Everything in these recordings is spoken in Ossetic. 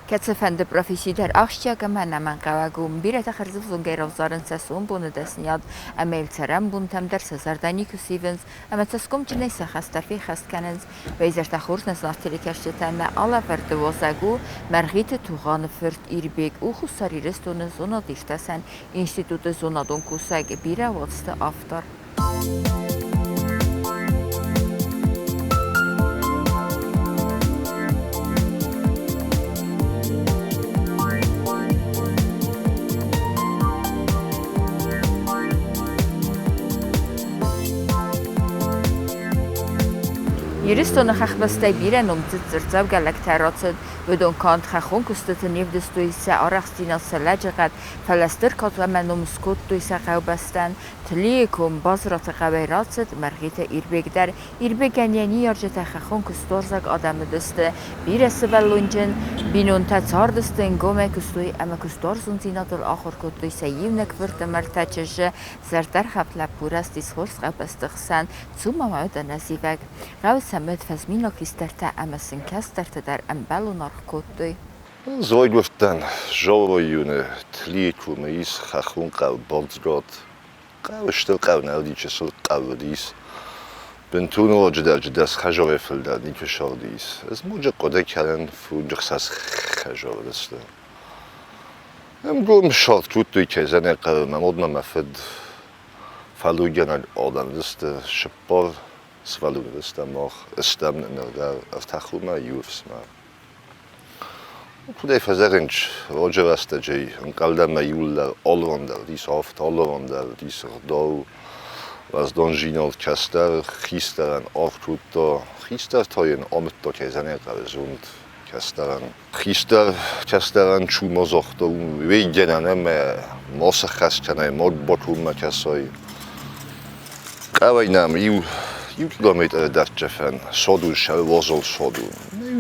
Кӕцыфӕнды професси дӕр ахсджиаг ӕмӕ ӕнӕмӕнгхъӕуӕг у. Бирӕтӕ хӕрзвзонгӕй равзарынц сӕ сомбоны дӕсныйад ӕмӕ йыл цӕрӕнбонтӕм дӕр сӕ зӕрдӕ никуы сивынц ӕмӕ цӕсгомджынӕй сӕ хӕстӕ феххӕст кӕнынц. Бейзӕртӕ хорз нӕ зынаргъ телекӕсджытӕ ӕмӕ алӕвӕрды уазӕг у Мӕргъиты Тугъаны фырт Ирбег, у Хуссар Ирыстоны зонад-иртасӕн институты зонадон кусӕг, бирӕ уацты автор. Ирыстоны хӕхбӕстӕй бирӕ номдзыд дзырддзӕугӕ лӕгтӕ рацыд. Уыдон канд хӕххон куыстыты не вдыстой сӕ арӕхстдзинад, сӕ лӕджыхъӕд, фӕлӕ стыр кад ӕмӕ ном скодтой сӕ хъӕубӕстӕн. Тлийы ком Базраты хъӕуӕй рацыд Мӕргъиты Ирбег дӕр. Ирбегӕн йӕ ныййарджытӕ хӕххон куыстуарзаг адӕм уыдысты. Бирӕ сывӕллонджын бинонтӕ цардысты, ӕнгомӕй куыстой ӕмӕ куыстуарзондзинадыл ахуыр кодтой сӕ иунӕг фырт ӕмӕ ӕртӕ чызджы. Зӕрдӕргъӕвд лӕппу рӕзтис хорз хъӕубӕсты хсӕн, цума ма уыд ӕнӕзивӕг. Хъӕуы сӕ мыд фӕзминаг хистӕртӕ ӕмӕ сын кӕстӕртӕ дӕр ӕмбӕлон аргъ кодтой. Зойгуырдтӕн Золойы Тлийы комы ис хӕххон хъӕу Бордзгот. Хъӕу стыр хъӕу нӕ уыди, чысыл хъӕу уыдис. Бынтон ноджыдӕр 10 хӕзорӕй фылдӕр никуы сыгъдис. Ӕз ноджы хъуыды кӕнын, 5-6 хӕзор уыдысты. Ӕмгом сӕрд кодтой кӕй хъӕуы, мӕ модмӕ мӕ фыд фӕллойгӕнӕг адӕм уыдысты, цыппар сывӕллоны уыдыстӕм мах, стӕм ныр дӕр ӕртӕ хурмӕ, иу ӕфсымӕр. Куыдӕй фӕзӕгъынц, раджы рӕстӕджы ӕнхъӕлдӕн мӕ иууылдӕр алыран дӕр уыдис афтӕ, алыран дӕр уыдис ӕгъдау, уӕздандзинад кӕстӕр хистӕрӕн аргъ кодта, хистӕр та йын амыдта кӕй зӕнӕхъӕуы зонд кӕстӕрӕн. Хистӕр кӕстӕрӕн чума загъта, уейгӕнӕн ӕмӕ ма сӕххӕст кӕнай, ма бакоммӕ кӕсай. Хъӕуӕй нӕм иу километры дӕрддзӕфӕн содун сӕр уазал содун.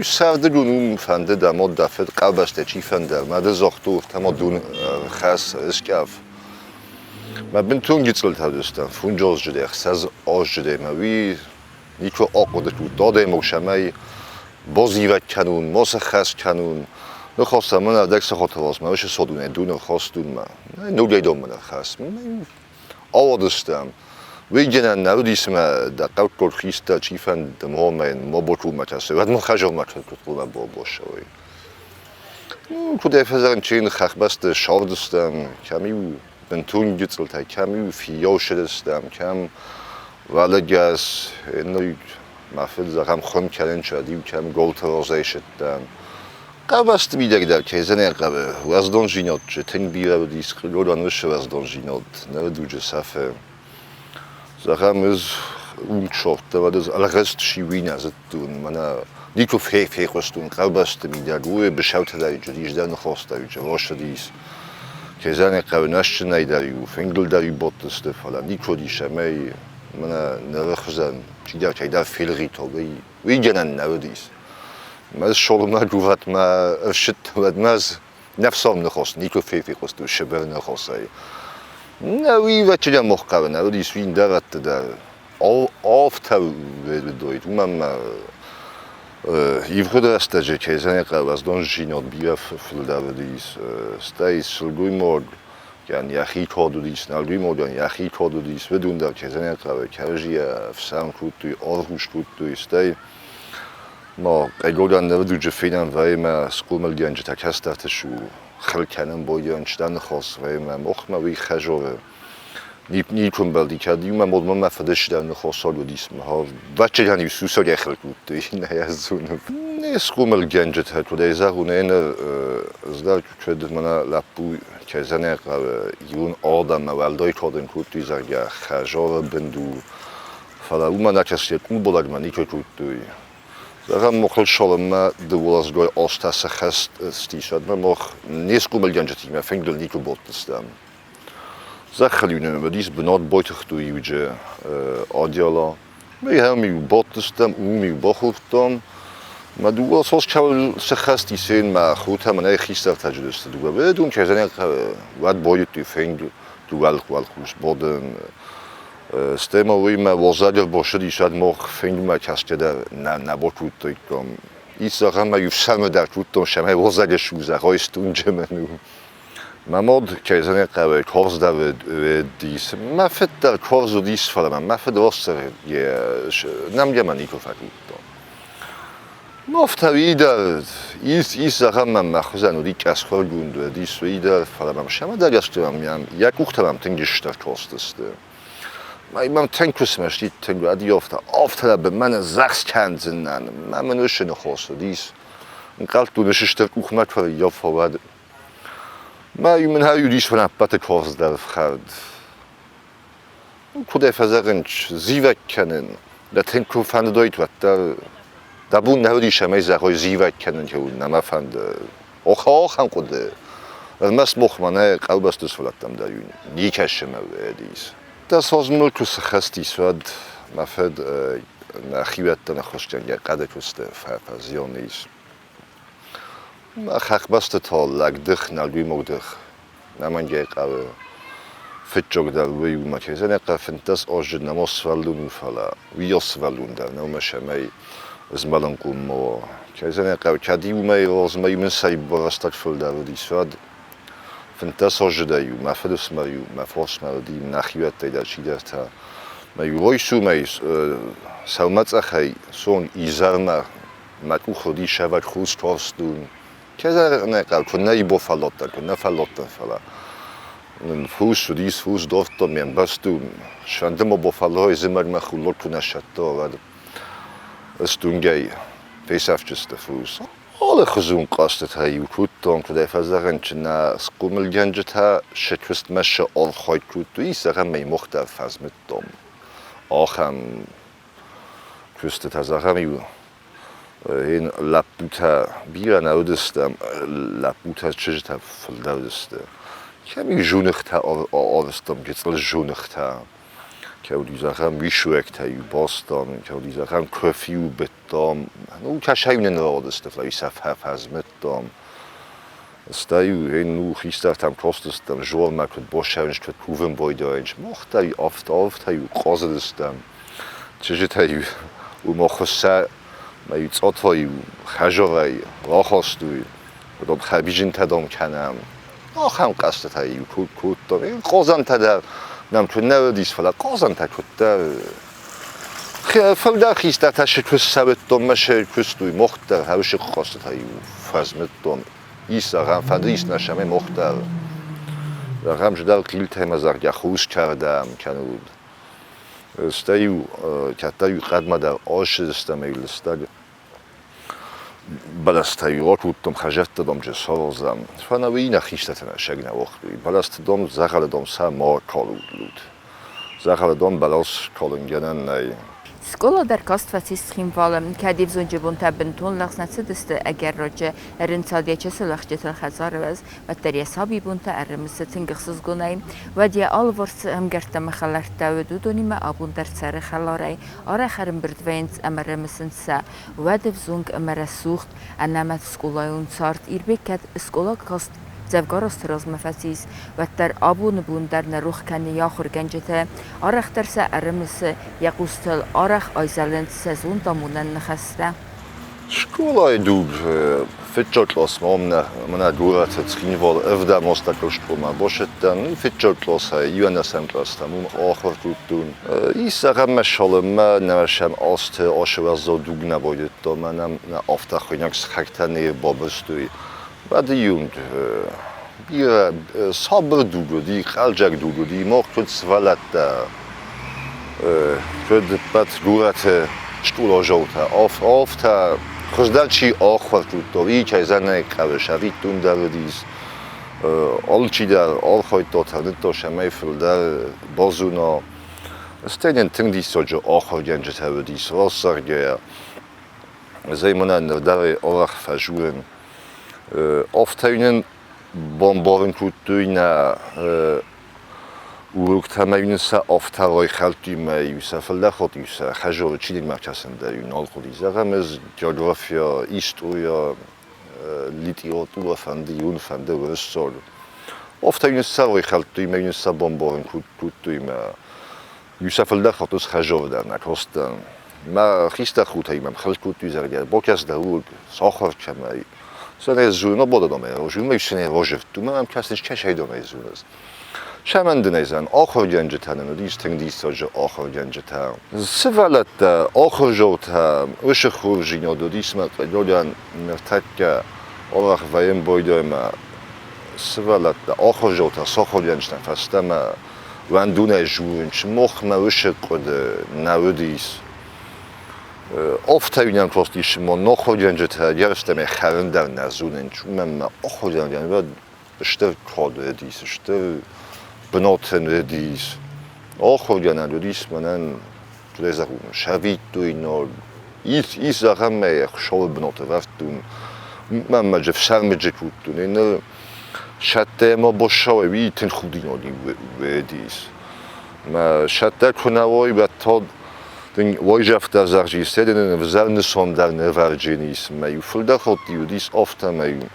Сӕрдыгон уым фӕндыд ӕмӕ дӕ фыд къабӕзтӕ чи фӕнды, мӕ ды загътон, ӕмӕ дун хӕс ыскъӕф. Мӕ бынтон гыццылтӕ уыдыстӕм, фунджазджыдӕй, ӕхсӕз азджыдӕй мӕ уый никуы ахъуыды кодта адӕймаг цӕмӕй базивӕг кӕнун, ма сӕххӕст кӕнун. Ныхасӕн мын ӕрдӕг сахаты размӕ уыцы содунӕй дун ӕрхастун мӕ. Ногӕй дон мын ӕрхӕсс. Ауадыстӕм. Уый гӕнӕн нӕ уыдис ӕмӕ дӕ хъӕуккаг хистӕр чифӕнды мгъомӕн ма бакоммӕ кӕсы, уӕд мын хӕзӕрмӕ куыд хъуамӕ бабасой. Ну, куыдӕй фӕзӕгъын, чи хӕхбӕсты сардыстӕм, кӕм-иу бынтон гыццылтӕ, кӕм-иу фиййау сыдыстӕм, кӕм уӕлыгӕс, ныр мӕ фыд, зӕгъӕм, хуым кӕнын чӕд-иу кӕм голты разӕй сыдтӕн. Къабӕзты мидӕг дӕр кӕй зӕнӕ хъӕуы, уӕздондзинад тынг бирӕ уыдис, хъыгагӕн уыцы уӕздондзинад ныры дуджы сӕфы. Зӕгъӕм, ӕз уым сордта, уӕд ӕз ӕлгъыст сиуи нӕ зыдтон, мӕнӕ никуы фехъуыстон къабӕзты мидӕг, уый быцӕутӕ дӕр ис, дӕр ныхӕстӕ рӕсыдис. Кӕй зӕнӕ хъӕуы, нӕсджынӕй дӕр-иу, фынгыл дӕр-иу бадтысты, фӕлӕ никуы уыдис ӕмӕ мӕнӕ ныры хуызӕн чидӕр кӕйдӕр фелгъитог, уый гӕнӕн нӕ уыдис. Мӕ соммӕ горӕтмӕ ӕрсидт, уӕдмӕ ӕз не фсарм ныхас никуы фехъуыстон Сыбыры ныхасӕй. Нӕ, уый ӕвӕццӕгӕн моххъӕры нӕ уыдис, уый ӕндӕр рӕтты дӕр афтӕ уыдоид. Уымӕн ӕмӕ ивгъуыд рӕстӕджы кӕй зӕгъын хъӕуы, уӕздондзинад бирӕ фылдӕр уыдис. Стӕй сылгоймаг йӕхи кад уыдис, нӕлгоймагӕн йӕхи кад уыдис, уыдон дӕр кӕй зӕгъын хъӕуы, кӕрӕдзийӕ ӕфсарм кодтой, аргъуц кодтой, стӕй ма къӕйгогӕн ныры дуджы фенӕн вӕййы мӕ схъомылгӕнджытӕ кӕстӕрты су хыл кӕнын бойӕн ныхас вӕййы мӕ мохмӕ уый хӕзоры никуы ӕмбӕлди, кӕд иумӕ модмӕ мӕ фыдысдӕр ныхасаг уыдис, ӕвӕццӕгӕн-иу сусӕгӕй хыл кодтой, нӕ йӕ зонын. Не схъомылгӕнджытӕ, куыдӕй зӕгъон, ӕнӕ ӕз дӕр куыд мӕнӕ лӕппу кӕй зӕнӕхъӕуы ирон адӕммӕ уӕлдай кадӕн кодтой, зӕгъгӕ, хӕзоры бындур. Фӕлӕ уымӕ нӕкӕсгӕ къулбадӕгмӕ никуы кодтой. Зӕгъӕм, Мохыл-Солыммӕ дыууӕлӕдзыгой азтӕ сӕххӕст стис, уӕдмӕ мах не схъомылгӕнджытимӕ фынгыл никуы бадтыстӕм. Зӕххыл-иу нын уыдис бынат байтыгътой иуджы одеяла. Мӕ-иу бадтыстӕм, уым-иу бахордтам. Мӕ дыууӕ цас кӕуыл сӕххӕст исен, мӕ хотӕ мӕнӕй хистӕртӕ уыдысты дыууӕ. Уыдон кӕй зӕгъын уӕд байдыдтой фынг дыууӕ уӕлхъус бадын. Стӕй ма уый мӕ уазӕг ӕрбацыдис, уӕд мах фынгмӕ кӕсгӕ дӕр нӕ бакодтаиккам. Исзӕгъӕм, ма ӕфсӕрмы дӕр кодтон, цӕмӕй уозӕгӕ судза, ройстунджы. Мӕ мад, кӕй зӕгъын хъӕуы, карздӕр уыдис. Мӕ фыд дӕр карз уыдис, фӕлӕ мӕ мӕ фыд растдӕр нӕмгӕ мӕ никуы фӕкодта. Афтӕ уый дӕр ис, ис зӕгъӕм мӕм мӕ хуызӕн уыди къӕсхуыргонд уыдис уый дӕр, фӕлӕ мӕм сӕмӕдӕр гӕсгӕ мӕм йӕ къухтӕ мӕм тынг стыр кастысты. Мӕм тынг куы смӕсти, тынг уӕд афтӕ, афтӕ мӕнӕ зӕхх скӕндзынӕн, мӕ мын уыцы ныхас уыдис. Ӕнхъӕлдтон, стыр къухмӕ куы ӕрӕййафа, уӕд. Мӕ мын уыдис ӕппӕты карздӕр ӕфхӕрд. Куыдӕй фӕзӕгъынц, зивӕг кӕнын, дӕ тынг куы фӕндыдаид, уӕддӕр дӕ бон нӕ уыдис ӕмӕ зӕгъой зивӕг кӕнын кӕуын нӕ мӕ фӕнды. Охӕн хъуыды. Ӕрмӕст мохмӕ нӕ къалбасты сывӕллӕттӕм дӕр никӕсы мӕ уыдис. Дӕ созмыл куы сыхӕстис, уӕд мӕ фыд нӕ хиуӕттӕн ӕххуысгӕнгӕ хъӕды куысты фӕзион ис. Хӕхбӕсты та лӕгдых, нӕлгоймагдых нӕмӕнгӕй хъӕуы. Фыццагдӕр уый у, мӕ кӕй 15 азы нӕма сывӕллон у, фӕлӕ уыйас сывӕллон дӕр нӕу мӕ цӕмӕй змӕлынхъом ма уа. Кӕй зӕгъын хъӕуы, кӕд иумӕ размӕ мын сӕрибар рӕстӕг фылдӕр уыдис, уӕд 15 азы дӕр иу мӕ фыдыфсымӕр-иу мӕ фарсмӕ уыди, нӕхиуӕттӕй дӕр чидӕртӕ. Мӕ иу райсомӕй сӕумӕцъӕхӕй суанг изӕрмӕ мӕ къух уыди сӕвӕг хус карстун. Кӕй нӕ хъӕуы, куы нӕ ибо фӕллодтӕн, куы нӕ фӕллодтӕн, фӕлӕ нын фус уыдис, фус дордтон ме мбӕрсту. Сфӕнды ма бофӕллой зымӕгмӕ хуллок куы нӕ сӕтто, уӕд стунгӕй фесӕфджысты фус. Алыхуызон хъӕзтытӕ-иу кодтон, куыдӕй фӕзӕгъын, чи нӕ схъомылгӕнджытӕ сӕ куыстмӕ сӕ архайд кодтой, зӕгъӕм, мӕ мох дӕр фӕзмыдтон. Ахӕм куыстытӕ, зӕгъӕм-иу ин лӕппутӕ бирӕ нӕ уыдыстӕм, лӕппутӕ чызджытӕ фылдӕр уыдысты. Кӕм-иу зоныгътӕ арызтам, гыццыл зоныгътӕ, кӕм уыди, зӕгъӕм, уисойӕгтӕ-иу бастам, кӕм уыди, зӕгъӕм, куыф-иу быдтам. Ну, кӕсӕй нын рауадысты, фӕлӕ-иу сӕ фӕзмыдтам. Стӕй-иу ну, хистӕртӕм кастыстӕм, зоромӕ куыд босӕрынц, куыд кувын байдайынц. Мах дӕр афтӕ, афтӕ-иу хъазыдыстӕм. Чызджытӕ-иу уымӕ хуыссӕ мӕ-иу цъотӕ-иу хӕзарӕй рахастой, уыдон хӕбизынтӕ дам кӕнӕм. Ахӕм хъӕзтытӕ-иу кодтам. Хъазӕнтӕ дӕр нӕм куы нӕ уыдис, фӕлӕ хъазӕнтӕ куыддӕр. Фылдӕр хистӕртӕ сӕ куыст цӕвыдтон мӕ сӕ куыстой, мох дӕр хӕрзы хъазтытӕ-иу фӕзмыдтон. Ис, зӕгъӕм, фӕнды ис нӕ сӕмӕй мох дӕр. Зӕгъӕм, зыдӕр хъилтӕй мӕ зӕгъгӕ хус кӕрдӕм кӕнут. Стӕй-иу кӕддӕр-иу хъӕдмӕ дӕр ӕссыдыстӕм ӕмӕ-иу лыстӕг бӕлӕстӕ-иу ракодтам, хӕдзӕртты домджы саразӕм. Фӕлӕ уый нӕ хистӕртӕ нӕ сӕг нӕ уагътой. Бӕлӕсты дон, дзӕгъӕлы дон сӕ ма калут. Дзӕгъӕлы дон бӕлас калынгӕнӕн нӕй. Скъола дӕр каст фӕцис Цхинвалы. Кӕд ӕвзонджы бонтӕ бынтон лӕгъз нӕ цыдысты, ӕгӕр раджы ӕрынцад йӕ чысыл ӕхджытыл хӕдзары раз, уӕддӕр йӕ сабибонтӕ ӕрымысы тынг ӕхсызгонӕй. Уӕд йӕ алыварс цы ӕмгӕрттӕ ӕмӕ хӕлӕрттӕ уыд, уыдонимӕ абон дӕр цӕры хӕларӕй, арӕх ӕрӕмбырд вӕййынц ӕмӕ ӕрымысынц сӕ уӕды взонг ӕмӕ рӕсугъд, ӕнӕмӕт скъолайон цард. Ирбег кӕд скъола каст дзӕвгар азты размӕ фӕцис, уӕддӕр абоны бон дӕр нӕ рох кӕны йӕ ахуыргӕнджыты, арӕхдӕр сӕ ӕрымысы йӕ хъустыл, арӕх айзӕлынц сӕ зондамонӕн ныхӕстӕ. Скъолайы дуг фыццаг къласмӕ ам нӕ, мӕнӕ горӕты Цхинвалы ӕвдӕм астӕуккаг скъоламӕ бацыдтӕн. Фыццаг къласӕй иуӕндӕсӕм кълӕстӕм уым ахуыр кодтон. Ис ахӕм мӕсӕлы, мӕ нӕсӕм азты ацы уӕззау дуг нӕ байдыдта, мӕнӕ нӕ афтӕ хуыйнӕг сыхӕгтӕ не рбабырстой. Уӕд-иу бирӕ сабыр дуг уыди, хъӕлдзӕг дуг уыди, мах куыд сывӕллӕттӕ, куыд ӕппӕт горӕты скъоладзаутӕ, афтӕ хуыздӕр чи ахуыр кодта, уый кӕй зӕгъын хъӕуы, сӕвиттон дӕр уыдис. Алчидӕр архайдта, тырныдта, цӕмӕй фылдӕр базона. Стӕй нын тынг диссаджы ахуыргӕнджытӕ уыдис, раст зӕгъгӕйӕ. Ӕз мӕнӕ ныр дӕр арӕх фӕзурын. Афтӕ нын бамбарын кодтой нӕ уроктӕ ӕмӕ-иу нын сӕ афтӕ райхӕлдтой ӕмӕ-иу сӕ фылдӕр хатт-иу сӕ хӕдзары чиныгмӕ кӕсын дӕр-иу нал хъуыди. Зӕгъӕм, ӕз географийӕ, историйӕ, литературӕ фӕнды, ирон фӕнды, уырыссаг. Афтӕ-иу нын сӕ райхӕлдтой ӕмӕ-иу нын сӕ бамбарын кодтой ӕмӕ иу сӕ фылдӕр хатт хӕдзары дӕр нӕ кастӕн. Мӕ хистӕр хутӕй мӕм хыл кодтой, зӕгъгӕ, бокӕс дӕр уыг, сахуыр кӕмӕй. Сӕнӕ зуны бододомӕ, уымӕй сӕнӕ рожевт, уымӕ мӕм кӕсынц кӕсӕйдомӕ зуныз. Сӕмӕндынӕй ахуыргӕнджытӕ нын уыдис тынг диссаджы ахуыргӕнджытӕ. Сывӕллӕттӕ, ахуырдзаутӕ уыцы хорздзинад уыдис мӕ къӕдзолӕн ныртӕккӕ арӕх вӕййӕм байдаймӕ сывӕллӕттӕ, ахуырдзаутӕ сахуыргӕнджытӕн фӕстӕмӕ уӕндонӕй дзурын, махмӕ уыцы хъуыды нӕ уыдис. Афтӕ кастис, ма ахуыргӕнджытӕ ӕгӕрыстӕмӕй хӕрын дӕр нӕ зонынц, уымӕн ӕмӕ ахуыргӕнӕгӕн уӕд стыр кад уыдис, стыр бынатӕн уыдис. Ахуыргӕнӕг уыдис мӕнӕн, куыд зӕгъон, сӕвидтойнаг. Ис, ис ахӕмӕй ӕхсӕвы бынаты вӕрдтон. Мӕнмӕ же фсӕрмыджы кодтон. Ныр сӕттӕ ӕмӕ боссауӕй уый тынг худинаг уыдис. Мӕ сӕттӕ куы нӕ уой, уӕд та дын уайзӕфтӕ зӕгъджис, дын ӕвзӕр нысан дӕр не вӕрдженис. Мӕ иу фылдӕр хатт уыдис афтӕмӕй.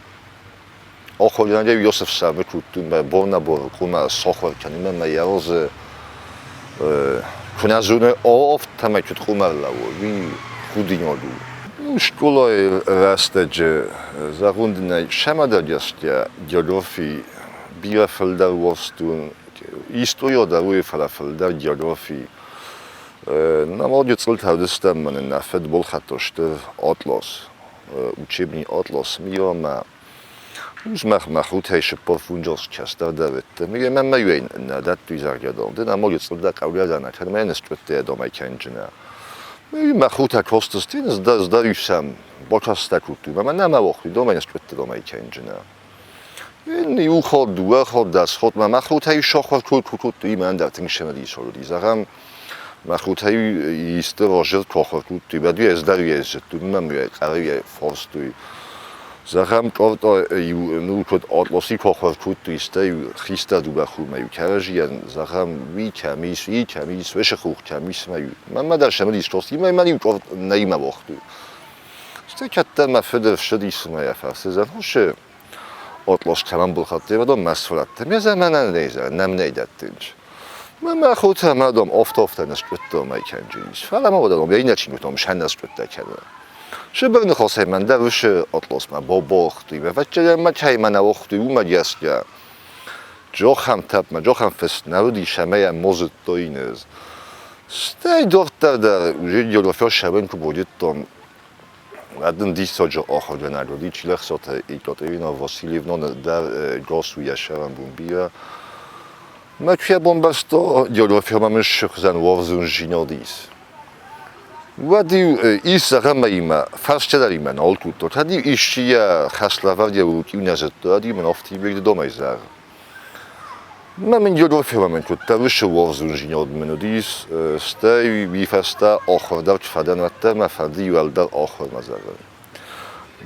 Ахуыргӕнӕгӕй Иосиф сӕрмӕ кодтон мӕ бон-абон къуымӕ сахуыр кӕнынмӕ мӕ йӕ куы нӕ зоны, афтӕмӕй куыд къуымӕ лӕууы, уый худинаг у. Ну, скъолайы рӕстӕджы, зӕгъон дын ӕй, сӕмӕдӕр гӕсгӕ географи бирӕ фылдӕр уарзтон. Историйӕ дӕр уый, фӕлӕ фылдӕр географи. Нӕ ма гыццылтӕ уыдыстӕм, мӕнӕ нӕ фыд болхӕдта стыр атлас. Учебный атлас миомӕ Узмах мӕ хутӕй сыппор фунджос кӕстӕрдӕр ӕдтӕ. Миомӕ мӕ юӕй нӕ дӕттуй зӕгъгӕ дом. Дын амоги цъурдӕ къӕвгӕ нӕ кӕд мӕ ныстъуыдтӕ домӕй кӕнджынӕ. Мӕ хутӕ костысты, здӕрюсӕм бакастӕ кодтой, мӕ нӕ мӕ охуй домӕй ныстъуыдтӕ домӕй кӕнджынӕ. Иу хатт, дыууӕ хатт, дӕс хатт мӕ мӕ хутӕй сахуыр кодтой, мӕ ӕндӕр тынг цымыдис уыди. Зӕгъӕм, мӕ хутӕй исты разӕр куы ахуыр кодтой, уӕд уый ӕз дӕр уый зыдтон, мӕм уый къӕрӕй фарстой. Зӕгъӕм, къордта иу ну куыд атласи куы ахуыр кодтой, стӕй хистӕр дыууӕ хурмӕ иу кӕрӕдзийӕн, зӕгъӕм, уый кӕм ис, уый кӕм ис, уыцы хух кӕм ис, мӕ иу. Мӕнмӕ дӕр цымыдис кодтой, мӕ иу къорд нӕимӕ уагътой. Стӕй кӕддӕр мӕ фыды ссыдис ӕмӕ йӕ фӕрсы, зӕгъ, атлас кӕмӕн былхатты, уыдон мӕ сурӕттӕ ме заманӕн нӕм нӕ дӕттынц. Мӕ мӕ хотӕ мӕ дом офтофтӕ ныскъуыдтон мӕ кӕнджынис, фӕлӕ мӕ уыдон йӕ иннӕ чингуытом сӕ ныскъуыдтӕ кӕны. Сыбыр ныхосӕй мӕн дӕр уыцы атласмӕ бобохтуй, мӕ фӕччӕгӕн мӕ кӕй мӕ нӕ охтуй, уымӕ гӕсгӕ. Джохӕм тӕпмӕ, джохӕм фыст нӕ уыдис ӕмӕ йӕ мозыдтой низ. Стӕй дарддӕр дӕр уже географион сӕрын куы бодыдтон, уӕд дын диссаджы ахуыргӕнӕг уыди Чилӕхсаты Екатерина Васильевна дӕр гос у йӕ сӕрӕнбон бирӕ. Мӕ куы йӕ бамбӕрста, географиямӕ мын сыхдзӕн уарзондзинад ис. Уӕд-иу ис зӕгъӕм, фӕстӕдӕр-иу нал кодтон. Кӕд-иу исчи йӕ хӕслӕвӕрд йӕ уылкъиу нӕ зыдта, уӕд-иу мын афтид домӕй зӕгъ. Мӕ мын географимӕ мын куыддӕр уыцы уарзондзинад мын уыдис, стӕй уый фӕстӕ ахуыр дӕр куы фӕдӕн, уӕддӕр мӕ фӕнды уӕлдӕр ахуырмӕ зӕгъын.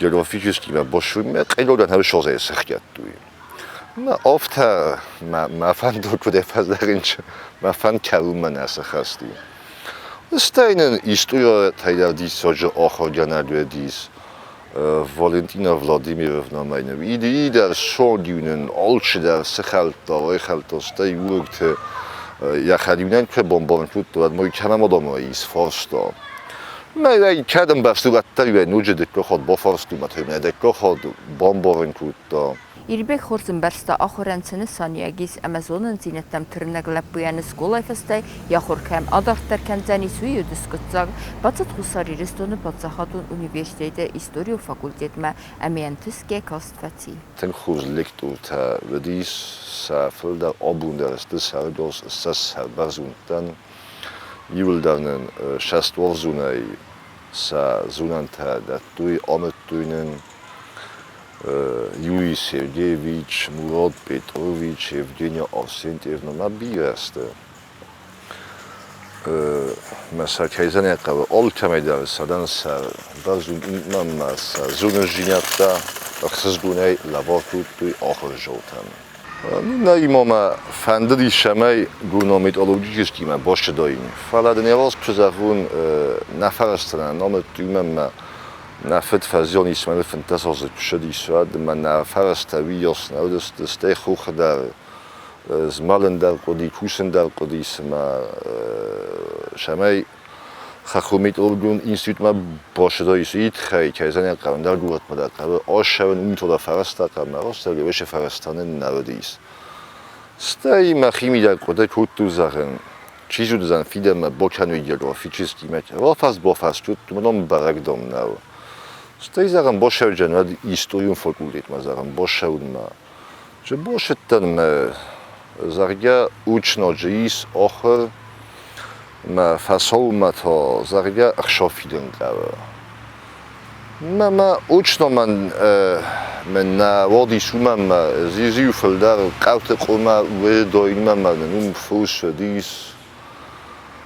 Географический мӕ босуй, мӕ къелодӕн ӕрсозӕй сыхгӕдтой. Мӕ афтӕ мӕ, мӕ фӕндон куыдӕй фӕзӕгъын, мӕ фӕнд кӕронмӕ нӕ сыхӕсти. Стӕй нын историйӕ дӕр диссаджы ахуыргӕнӕг уыдис. Валентина Владимировна мӕ идӕр ссондиу нын алчидӕр сыхӕлдта, райхӕлдта, стӕй урокты йӕхӕдиунӕн куы бамбарын кодта, уӕд мой кӕмӕ адӕмӕй сфарста. Мӕ кӕд ӕмбӕрсту, уӕддӕр иу ноджы дыккаг хатт бафарсту, мӕ та дыккаг хатт бамбарын кодта. Ирбег хорз ӕмбӕрста ахуырӕн цы нысаниуӕг ис ӕмӕ зонындзинӕдтӕм тырнӕг лӕппуйӕн скъолайы фӕстӕ йӕ ахуыр кӕм адарддӕр кӕндзӕнис, уый уыд скъуыддзаг. Бацыд Хуссар Ирыстоны паддзахадон университеты историон факультетмӕ ӕмӕ ӕнтысгӕ каст фӕци. Тынг хорз лектортӕ уыдис, сӕ фылдӕр абон дӕр сты сӕргос сӕ сӕрбӕрзондтӕн. Иуылдӕр нын сӕстуарзонӕй сӕ зонӕнтӕ дӕттой, амыдтой нын. Юрий Сергеевич, Мурат Петрович, Евгения Арсентьевна ма бирӕ сты. Мӕ сӕ кӕй зӕнӕ хъӕуы, алкӕмӕй дӕр сӕдӕн сӕ бӕрзонд мӕнмӕ сӕ зонындзинӕдтӕ ӕхсызгонӕй лӕвар кодтой ахуырдзаутӕн. Нӕ имамӕ фӕндыдис, цӕмӕй горно-металлургическимӕ басыдаин, фӕлӕ дын ӕваст куы зӕгъон, нӕ фӕрӕзтӕн, амыдтой мӕнмӕ. Нӕ фыд фӕзион Исмелы 15 азы куы ссыдис, уӕд ӕмӕ нӕ фӕрӕзтӕ уыйас нӕ уыдысты, стӕй хохы дӕр змӕлын дӕр хъуыди, кусын дӕр хъуыди, цыма цӕмӕй. Хӕххон-металлургон институтмӕ башыдайыс итхӕй, кӕй хъӕуы горӕтмӕ дӕр хъӕуы ассӕуын, уым фӕрӕзтӕ хъӕуы, растдӕр уыцы фӕрӕзтӕ нын нӕ уыдис. Стӕй мӕхимидӕг хъуыды кодтон, зӕгъын, чи зондзӕн фидӕнмӕ бакӕной географический рафаст-бафаст кодтон, уыдон бӕрӕг дам нӕу. Стӕй, зӕгъын, басӕуджын уӕд историон факультетмӕ, зӕгъын, басӕуынмӕ. Чи босыдтӕн мӕ, зӕгъгӕ, учноджы ис охыр, мӕ фӕцӕуынмӕ та, зӕгъгӕ, ӕхсӕвфидын хъӕуы. Мӕ мӕ учномӕн мӕн нӕ уодис уымӕн мӕ зизиу фылдӕр хъӕуты къуымӕ уедойнмӕ мӕ нын уым фус уыдис,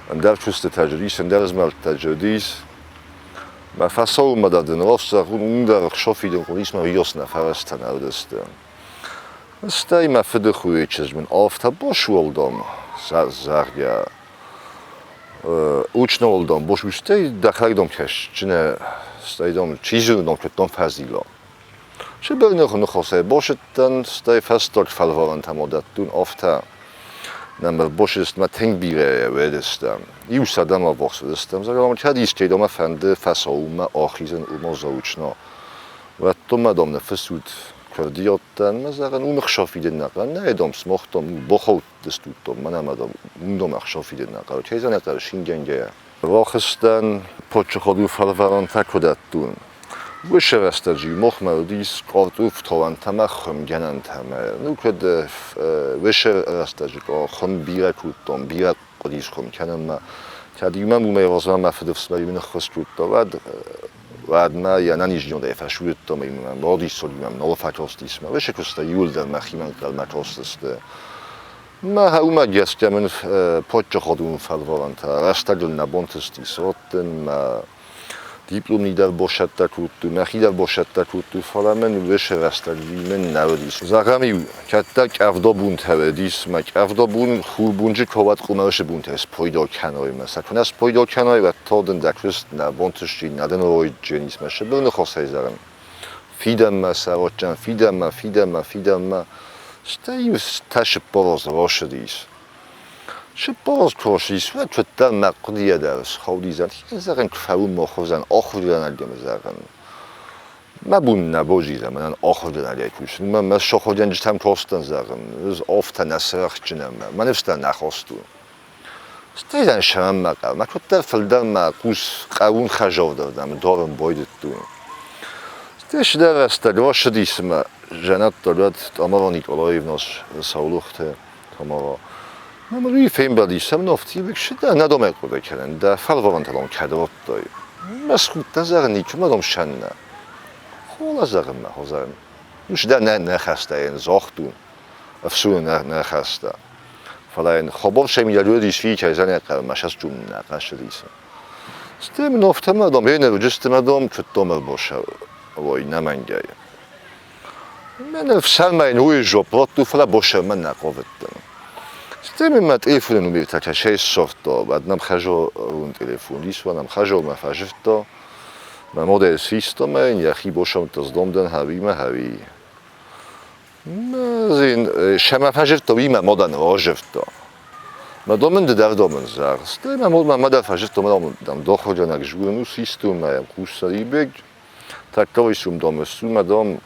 ӕндӕр куыстытӕ уыдис, ӕндӕр змӕлдтӕ уыдис. Мӕ фӕцӕуынмӕ дӕр дын раст зӕгъун, уым дӕр ӕхсӕвфидын хъуыдис мӕ риос нӕ фӕрӕзтӕ нӕ уыдысты. Стӕй мӕ фыды хуйы чызг мын афтӕ босуӕлдон, зӕгъгӕ, учнолдон бос стӕй дӕхӕрдом кӕсджынӕ, стӕй дам, чи зоны, дам, куыд дам фӕзила. Сыбырныхы ныхасӕй босыдтӕн, стӕй фӕстаг фӕлварӕнтӕм адӕттон афтӕ. Нӕм босыстмӕ тынг бирӕ уыдыстӕм. Иу сӕдӕмӕ ӕввахс уыдыстӕм, зӕгъӕм, кӕд искӕй домӕ фӕнды фӕцӕуынмӕ ахизын, уымӕ заочно. Уӕд домӕ дам ныффыссут куырдиӕттӕн, мӕ зӕгъын, уым ӕхсӕв фидын нӕ хъӕуы. Нӕ дам, смох дам, бахаудтыстут дам, мӕнӕ ма дам, уым дам ӕхсӕв фидын нӕ хъӕуы. Кӕй зӕгъын ӕй хъӕуы, шингӕнгӕйӕ. Рахызтӕн поччыходыл фӕлварӕнтӕ куы дӕттон. Уыцы рӕстӕджы махмӕ уыдис къартъофтауӕнтӕ ӕмӕ хуымгӕнӕнтӕ. Ну, куыд уыцы рӕстӕджы хуым бирӕ кодтон, бирӕ хъуыдис хуым кӕнынмӕ. Кӕд иумӕ уымӕй размӕ мӕ фыдыфсымӕр-иу ныххуыс кодта, уӕд уӕдмӕ йӕ ӕнӕниздзинадӕй фӕсурдтон ӕмӕ мӕм радисой, мӕм нал фӕкастис. Мӕ уыцы куыстӕй иууылдӕр мӕхимӕ ӕнхъӕлмӕ кастысты. Мӕ уымӕ гӕсгӕ мын паддзахадон фӕлварӕнтӕ рӕстӕгыл нӕ бантыстис раттын, мӕ диплом дӕр басӕттӕ кодтой, мӕхи дӕр басӕттӕ кодтой, фӕлӕ мын уыцы рӕстӕг мын нӕ уыдис. Зӕгъӕм-иу, кӕддӕр къӕвдабонтӕ уыдис, мӕ къӕвдабон хурбонджы кӕуӕд къуымӕлсы бонтӕй спайда кӕной мӕ сӕ куы нӕ спайда кӕной, уӕд та дын дӕ куыст нӕ бантысти, нӕ дын райддженис мӕ сыбыр ныхасӕй зӕгъын. Фидӕнмӕ сӕ ротджан, фидӕнмӕ, фидӕнмӕ, фидӕнмӕ. Стӕй-иу та сыппораз росыдис. Сыппораз куы росыдис, уӕд куыддӕр мӕ хъуыдыйӕ дӕр схаудизӕн, зӕгъын, куы фӕуын мӕ хуызӕн ахуыргӕнӕгӕн, зӕгъын. Мӕ бон нӕ бозиза мӕнӕн ахуыргӕнӕгӕй кусын, мӕ мӕ сахуыргӕнджытӕм кастӕн, зӕгъын, ӕз афтӕ нӕ сарӕхстджын ӕмӕ мӕ ныфс дӕр нӕ хастон. Стӕй дӕн сӕрӕнмӕ хъӕрмӕ куыддӕр фылдӕр мӕ хъус хъӕуын хӕзӕвдӕрдӕм дарын байдыдтон. Стӕй цыдӕр рӕстӕг рацыди, цыма жӕнӕттаг уӕд Тамара Николаевна Саулохты Тамара. Мӕ уый фембӕлдис сӕм нофтивик, сыдӕ нӕ домӕй хъуыды кӕнын, дӕ фӕлварӕнтӕ дам кӕд радтай. Мӕ схудтӕн зӕгъын никуы дам сӕннӕ. Хола зӕгъын мӕ хозӕн. Ус дӕ нӕ нӕ хӕстӕйӕн загътон, ӕфсуны нӕ нӕ хаста. Фӕлӕ йын хабар сӕм уыдис фикӕй зӕнӕхъӕрмӕ сӕстум нӕ хъӕсыдис. Стӕй мын афтӕмӕ дам, ей нӕ уыдысты мӕ дам, куыдтам ӕрбасӕуой нӕмӕнгӕй. Мӕн ӕфсӕрмӕ йын уый жопп радтой, фӕлӕ босӕрмӕ нӕ хъавыдтӕн. Стӕй мын мӕ телефоны номертӕ кӕсӕй ссардта, уӕд нӕм хӕзорон телефон ис, уӕд нӕм хӕзормӕ фӕзывдта. Мӕ модӕй систа мӕ йын йӕхи босӕмттӕ сдомдӕн хӕуимӕ хӕуи. Сӕмӕ фӕзырдта, уый мӕ мадӕн разырдта. Мӕ домын ды дӕр домын зӕгъ. Стӕй мӕ мад мӕ мадӕн фӕзырдта, мӕ дам, дохуыргӕнӕг згуын у систу мӕ йӕм хъуссарибег. Тӕккӕ уый сум домыс, су мӕ дам,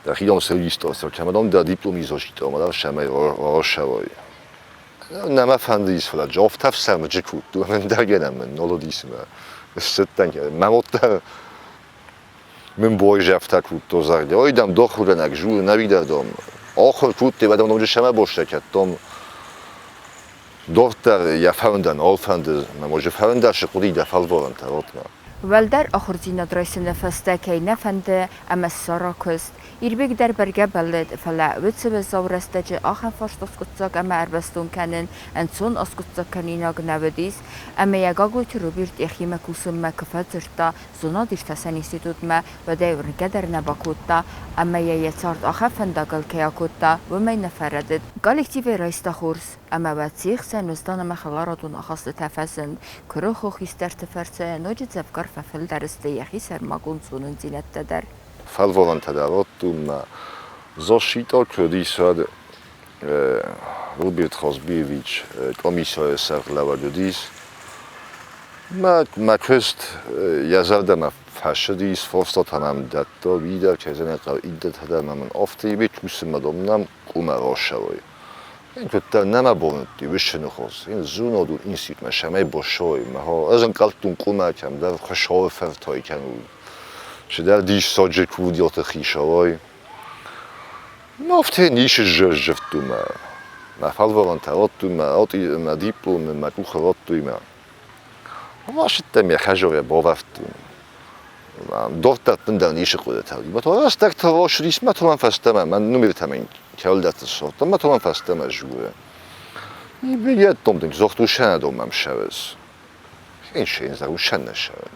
дӕхи дам сӕргистъа сӕркӕ, мӕ дам дӕ диплом изощитъа, мӕ дам сӕмӕй рашӕвай. Нӕ мӕ фӕндыдис, фӕлӕ джофтӕ фсӕрмыджы кодтой, ӕндӕр мын нал уыдис мӕ ссыдтӕн. Мӕ мад дӕр мын бойзӕфтӕ кодтой, зӕгъгӕ, ой, дам, дохуыргӕнӕг журы нӕ дам, ахуыр кодтой, уӕд ноджы сӕмӕ бостӕ кӕдтон. Дохтыр йӕ фӕндӕн, ол фӕнды, мӕ може фӕндӕ сы хъуыди дӕ фӕлварӕнтӕ ротмӕ. Уӕлдӕр ахуырдзинад райсыны фӕстӕ кӕй нӕ фӕнды ӕмӕ ссара куыст, Ирбег дӕр бӕргӕ бӕллыд, фӕлӕ уыцы уӕззау рӕстӕджы ахӕм фарст аскъуыддзаг ӕмӕ ӕрбӕстон кӕнын ӕнцон аскъуыддзагкӕнинаг нӕ уыдис, ӕмӕ йӕ Гаглойты Роберт йӕхимӕ кусынмӕ куы фӕдзырдта зонад-иртасӕн институтмӕ, уӕд ӕй уырнгӕ дӕр нӕ бакодта ӕмӕ йӕ йӕ цард ахӕм фӕндагыл кӕй акодта, уымӕй нӕ фӕрӕдыд. Коллективӕй райста хорз, ӕмӕ уӕд се хсӕн уӕздан ӕмӕ хӕларадон ахастытӕ фӕзынд, куырыхо хистӕрты фӕрцы ноджы дзӕвгар фӕфылдӕр сты йӕхи сӕрмагонд зонындзинӕдтӕ дӕр. Фӕлварӕнтӕ дӕр радтон мӕ защита куыд ис, уӕд Роберт Хазбиевич комиссары сӕргълӕууӕг уыдис. Мӕ куыст йӕ зӕрдӕмӕ фӕцыдис, форстатӕ мӕм дӕтта, уый кӕй зӕгъын ӕй хъӕуы, иннӕтӕ дӕр ма мын афтӕ кусынмӕ домнам, къумӕ рацӕуой. Ин куддӕр нӕма бонӕтти уиссӕнихос, ин зонадон институтмӕ сӕмӕй босой, ма ӕз ӕнхъӕлдтон къумӕ кӕмдӕр Хуыцауы фӕртӕй кӕнуй. Цидӕр диссаджы курдиаты хицауӕй. Афтӕ ницы сзӕрдтон мӕ мӕ фӕлварӕнтӕ радтой мӕ мӕ диплом мӕ къухы радтой мӕ. Рацыдтӕн йӕ хӕдзарӕй бавӕрдтон. Дарддӕр ӕппындӕр ницы хъуыдытӕ уыди. Мӕ рӕстӕг рацыдис мӕ томӕн фӕстӕмӕ, мӕ номертӕ мын кӕуылдӕрты ссардтон, мӕ томӕн фӕстӕмӕ дзуры. Билеттом дын загътой, сӕнӕдон мӕм ссӕуыс. Хиншейн усӕн нӕ ссӕуын.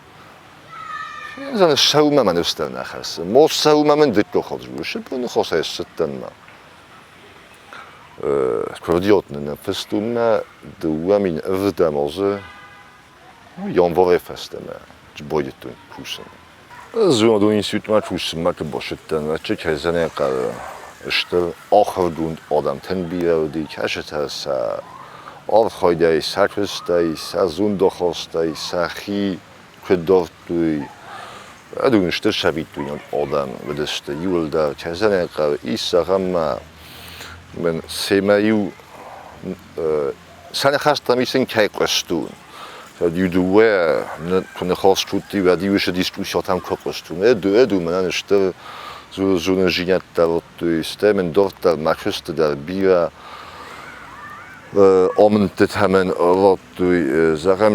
Хинзӕн ссӕуынмӕ мӕ ныфс дӕр нӕ хӕссы. Мо ссӕуынмӕ мын дыккаг хатт дзуры, сыбыры хосӕй ссыдтӕн мӕ. Курдиат нын ныффыстон 2007 азы январӕй фӕстӕмӕ байдыдтон кусын. Зонадон институтмӕ кусынмӕ куы бацыдтӕн, уӕд кӕй зӕгъын хъӕуы, стыр ахуыргонд адӕмтӕн бирӕ уыди, кӕцытӕ сӕ архайдӕй, сӕ куыстӕй, сӕ зондахастӕй сӕхи куыд дардтой, уыдон стыр цӕвиттойнаг адӕм уыдысты иууылдӕр. Кӕй зӕгъын хъӕуы, ис зӕгъӕм ма мын семӕ-иу сӕ ныхӕстӕм исын кӕй хъуыстон. Кӕд иу дыууӕ куы ныхас кодтой, уӕд иу уыцы дискуссиятӕм куы хъуыстон. Эду мӕнӕн стыр зонындзинӕдтӕ радтой, стӕй мын дарддӕр мӕ куысты дӕр бирӕ амындтытӕ мын радтой. Зӕгъӕм,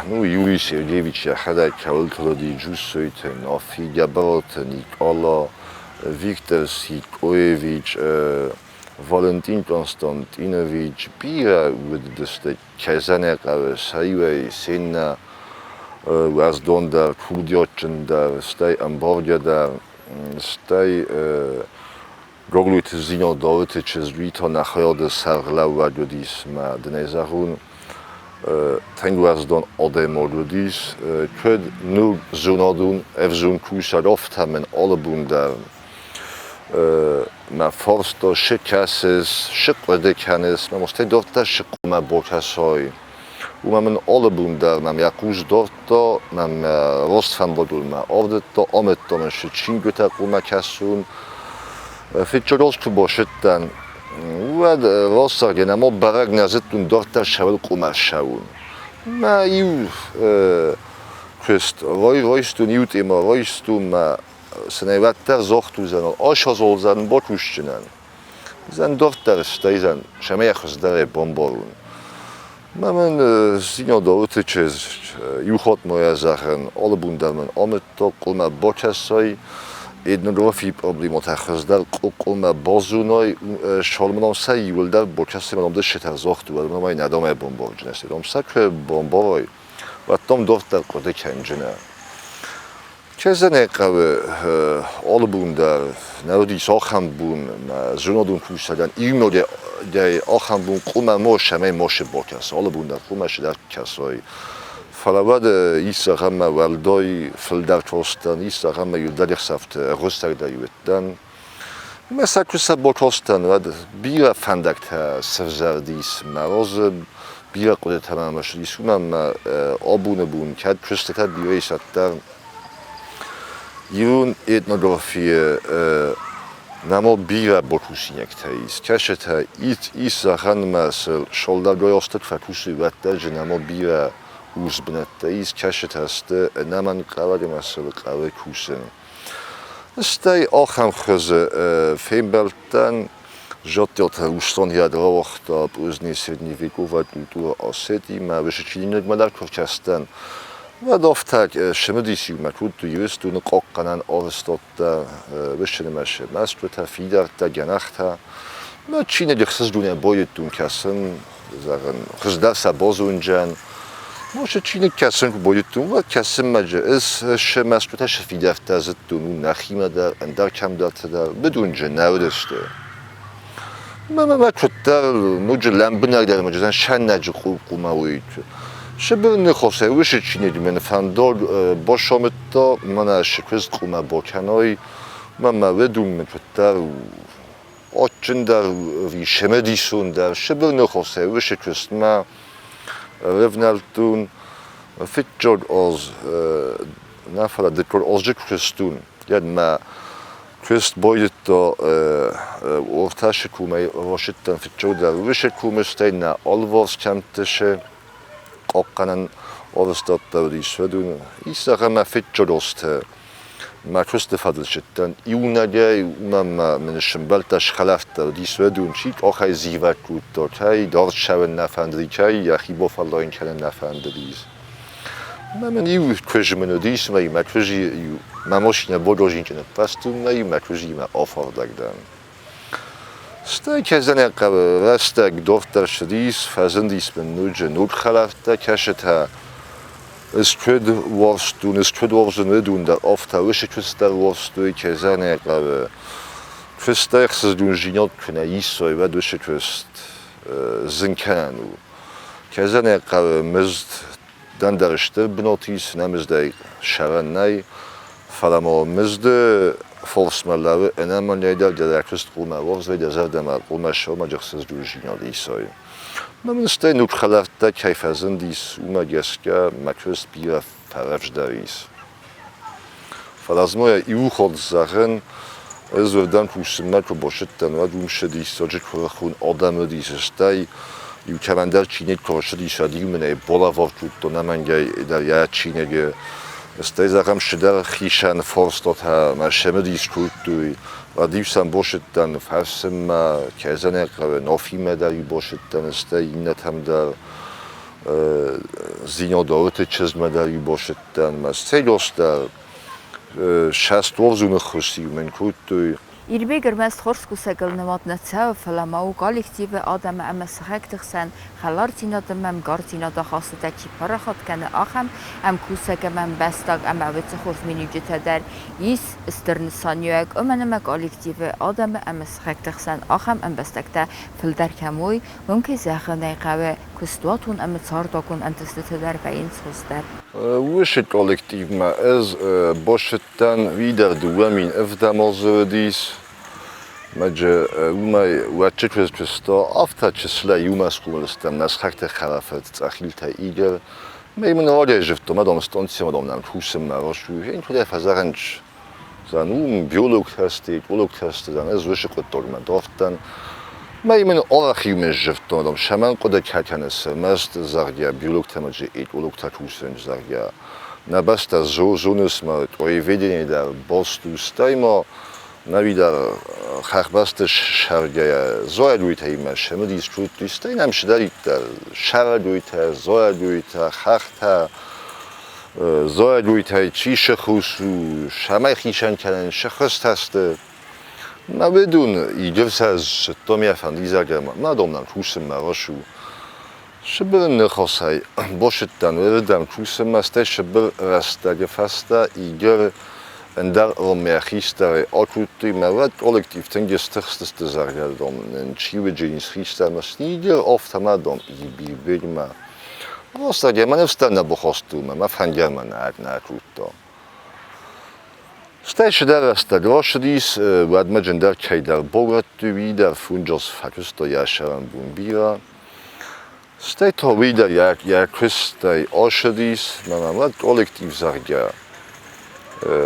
ну, Юрий Сергеевич йӕхӕдӕг кӕуылты уыди Джусойты, Нафи, Гӕбӕраты Никъала, Виктор Сикъоевич, Валентин Константинович бирӕ уыдысты кӕй хъӕуы, сӕ иуӕй се ннӕ уӕздондӕр, курдиатджындӕр, стӕй ӕмбаргӕдӕр, стӕй Гаглойты Зино Дауыты чызг та нӕ хайады сӕргълӕууӕг уыдис мӕ дын ӕй зӕгъон, тынг уӕздон адӕймаг уыдис. Куыд ног зонадон ӕвзонг кусӕг, афтӕ мын алы бон дӕр мӕ фарста шы кӕсыс, шы хъуыды кӕныс, мӕ стӕй дарддӕр шы хъуамӕ бакӕсай. Уымӕ мын алы бон дӕр мӕм йӕ хъус дардта, мӕм раст фӕндагыл мӕ ардыдта, амыдта мын шы чингуытӕ хъуамӕ кӕсон. Фыццаг аз куы бацыдтӕн, уӕд раст зӕгъгӕ, нӕма бӕрӕг нӕ зыдтон дарддӕр цӕуыл хъуамӕ ссӕуон. Мӕ иу куыст райстон, иу темӕ райстон, мӕ цынӕ уӕддӕр загъд уыдзӕн, асазолдзӕн бакусджынӕн. Зӕн дарддӕр стӕйдзӕн, цӕмӕй хуыздӕрӕй бамбарон. Мӕ мын Зино Дауыты чызг иу хатт ма йӕ зӕгъын, алы бон дӕр мын амыдта, къулмӕ бакӕсай, этнографийы проблемӕтӕ хуыздӕр къулмӕ базонай, цалынмӕ сӕ иуылдӕр бакӕсай, мӕ дам сытӕ загъд уӕд мӕ нӕ дам ӕй бамбарджынӕ, дам сӕ куы бамбарай, уӕд дам дарддӕр хъуыды кӕнджынӕ. Кӕй хъӕуы, алы бон дӕр нӕ уыдис ахӕм бон, мӕ зонадон кусӕгӕн иунӕгӕй ахӕм бон хъуамӕ ма цӕмӕй мацы бакӕса, алы бон дӕр хъуамӕ цыдӕр кӕсай. Фӕлӕ уӕд ис зӕгъӕм, мӕ уӕлдай фылдӕр кастӕн, ис зӕгъӕм, мӕ иу дӕлӕхсӕвты ӕгъуыстагдӕр уыдтӕн. Мӕ сӕ куы сӕ бакастӕн, уӕд бирӕ фӕндӕгтӕ сӕвзӕрдис мӕ разы, бирӕ хъуыдытӕ мӕм ссыдис, уымӕн ӕмӕ абоны бон кӕд куыстытӕ бирӕ ис, уӕддӕр ирон этнографийы нӕма бирӕ бакусинӕгтӕ ис. Кӕсытӕ ис зӕгъӕн ӕмӕ цы сӕлдӕггай азты куы фӕкусой, уӕддӕр дзы нӕма бирӕ урс бынӕттӕ ис, кӕсытӕ сты ӕнӕмӕнгхъӕуӕг ӕмӕ сыл хъӕуы кусын. Стӕй ахӕм хуызы фембӕлдтӕн Зӕдтӕ Рустон йӕ рауагъта поздний средневековая культура Осетимӕ, уыцы чиныгмӕ дӕр куы ркастӕн, уӕд афтӕ цымыдис-иу мӕ кодтой Ирыстоны хъахъхъӕнӕн арӕзтадтӕ, уыцы нымӕцы мӕсгуытӕ, фидӕрттӕ, гӕнӕхтӕ. Мӕ чиныджы ӕхсызгонӕй байдыдтон кӕсын, зӕгъын, хуыздӕр сӕ базонджӕн. Уыцы чиныг кӕсын куы байдыдтон, уӕд кӕсынмӕ ӕз сӕ мӕсгуытӕ сӕ фидӕрттӕ зыдтон, уым нӕхимӕ дӕр, ӕндӕр кӕмдӕрты дӕр, быдунджы нӕ уыдысты. Мӕ мӕ куыддӕр ноджы лӕмбынӕгдӕр мӕ сӕнӕджы къулмӕ уыд. Сыбыр ныхосӕй уыцы чиныг мын фӕндаг басамыдта, мӕнӕ цы куыдз къумӕ бакӕной, мӕ мӕ уыд уым куыддӕр адджындӕр ӕви цымыдисондӕр Сыбыр ныхосӕй уыцы куыстмӕ рывнӕлдтон. Фыццаг аз нӕ, фӕлӕ дыккаг азы куыстон. Йӕ куыст байдыдта ортӕсы комӕй рацыдтӕн фыццагдӕр уыцы комы, стӕй нӕ алыварс кӕмтты сы хъахъхъӕнӕн арӕзтадтӕ уыдис, уыдон. Ис ахӕм мӕ фыццаг азты мӕ куысты фӕдыл цыдтӕн иунӕгӕй, уымӕн ӕмӕ мын сымбӕлттӕ схӕлӕрттӕ уыдис, уыдон чи къахӕй зивӕг кодта, кӕй дард цӕуын нӕ фӕндыди, кӕй йӕхи бафӕллайын кӕнын нӕ фӕндыдис. Мӕ мын иу куызы мын уыдис, ӕмӕ мӕ куызы иу мӕ машинӕ багажничы ныппӕрстон ӕмӕ иу мӕ куызимӕ афардӕг дӕн. Стӕй кӕдзӕнӕ хъӕуы рӕстӕг дарддӕр ссыдис, фӕзындис мын ноджы ног хӕлӕрттӕ, кӕсытӕ. Ӕз куыд уарзтон, ӕз куыд уарзын уыдон дӕр, афтӕ уыцы куыдз дӕр уарзтой кӕдзӕнӕ хъӕуы. Куыст ӕхсызгондзинад куы нӕ исой, уӕд уыцы куыст зын кӕнӕн у. Кӕдзӕнӕ хъӕуы мызд дӕн дӕр стыр бынат ис, нӕ мыздӕй сӕрӕн нӕй, фӕлӕ ма мызды форсмӕ лӕууы ӕнӕмӕнгӕй дӕр дӕ ракуыст хъуамӕ уарзай, дӕ зӕрдӕмӕ хъуамӕ сӕумӕджы ӕхсызгондзинад исай. Мӕ мын стӕй ног хӕлӕрттӕ кӕй фӕзындис, уымӕ гӕсгӕ мӕ куыст бирӕ фӕрӕвдздӕр ис. Фӕлӕ ӕз ма иу хатт зӕгъын, ӕз уырдӕм кусынмӕ куы бацыдтӕн, уӕд уым ссыдис ноджы куырыхон адӕм уыдис, стӕй иу кӕмӕндӕр чиныг куы рцыдис, уӕд-иу мын ӕй балӕвар кодтон ӕнӕмӕнгӕй дӕр йӕ чиныджы. Стӕй, зӕгъӕм, цыдӕр хицӕн фарстатӕ мӕ цымыдис кодтой, уӕд-иу сӕм бацыдтӕн фӕрсынмӕ, кӕй хъӕуы, Нафимӕ дӕр-иу бацыдтӕн, стӕй иннӕтӕм дӕр. Зинодоты чызгмӕ дӕр-иу бацыдтӕн, мӕ сцелостӕ сӕстуарзоны ххуыс-иу мын кодтой. Ирбег ӕрмӕст хорз кусӕгыл нымад нӕ цӕуы, фӕлӕ ма у коллективы, адӕмы ӕмӕ сыхӕгты хсӕн хӕлардзинад ӕмӕ ӕмгардзинад ахастытӕ чи парахат кӕны, ахӕм ӕмкусӕг ӕмӕ ӕмбӕстаг ӕмӕ уыцы хорз миниуджытӕ дӕр ис стыр нысаниуӕг, уымӕн ӕмӕ коллективы, адӕмы ӕмӕ сыхӕгты хсӕн ахӕм ӕмбӕстӕгтӕ фылдӕр кӕм уой, уым, кӕй зӕгъын ӕй хъӕуы, куыстуатон ӕмӕ цардуагон ӕнтыстытӕ дӕр вӕййынц хуыздӕр. Уыцы коллективмӕ ӕз бацыдтӕн уый 2007 азы уыдис. Мӕджы уымӕй уӕдчы куыст куыста, афтӕ чысылӕй иумӕ схъомыл стӕм нӕ сыхӕгты хӕрӕфырт Цъӕхилтӕ Игорь. Мӕ мын рагӕй зыдтон, адон станцӕмӕ дам нӕм кусынмӕ раст у. Куыдӕй фӕзӕгъынц, зӕгъын, уым биологтӕ сты, экологтӕ сты, зӕгъын, ӕз уыцы хъуыддагмӕ дардтӕн. Мӕ мын арӕх-иу сзывдтон, дам, цӕмӕн хъуыды кӕныс, ӕрмӕст, зӕгъгӕ, биологтӕ ӕмӕ экологтӕ кусынц, зӕгъгӕ. Нӕ бӕстӕ зоныс ма краеведение дӕр баст у, стӕй ма нӕуидӕр хӕхбӕсты сӕргӕйӕ зоӕгойтӕимӕ цымыдис кодтой, стӕй нӕм цыдӕриддӕр сӕрӕгойтӕ, зоӕгойтӕ, хӕхтӕ, зоӕгойтӕй чи сыхус у, цӕмӕй хицӕн кӕнын, сыхыстӕ сты. Мӕ уыдон Игорь сӕ зыдтон йӕ фӕндизӕг ӕмӕ мӕ домнӕн кусынмӕ рацу. Сыбыры ныхасӕй бацыдтӕн уырдӕм кусынмӕ, стӕй Сыбыр рӕстӕджы фӕстӕ Игорь ӕндӕр роммӕ хистӕрӕй акодтой мӕ уӕд коллектив тынг стыхстысты, зӕгъгӕ, дам, нын чи уыджы хистӕрмӕ Игорь, афтӕ ма, дам, Ибирбегмӕ. Рӕстӕг мӕ ныфс дӕр нӕ бахастон, мӕ фӕндиаг мӕ нӕ кодта. Стӕй цыдӕр рӕстӕг рацыдис, уӕдмӕ джындӕр кӕйдӕр богӕтты уый дӕр фунджос фӕкуыста йӕ сӕрӕнбон бирӕ. Стӕй та уый дӕр йӕ куыстӕй ацыдис, мӕнӕ уӕд коллектив, зӕгъгӕ,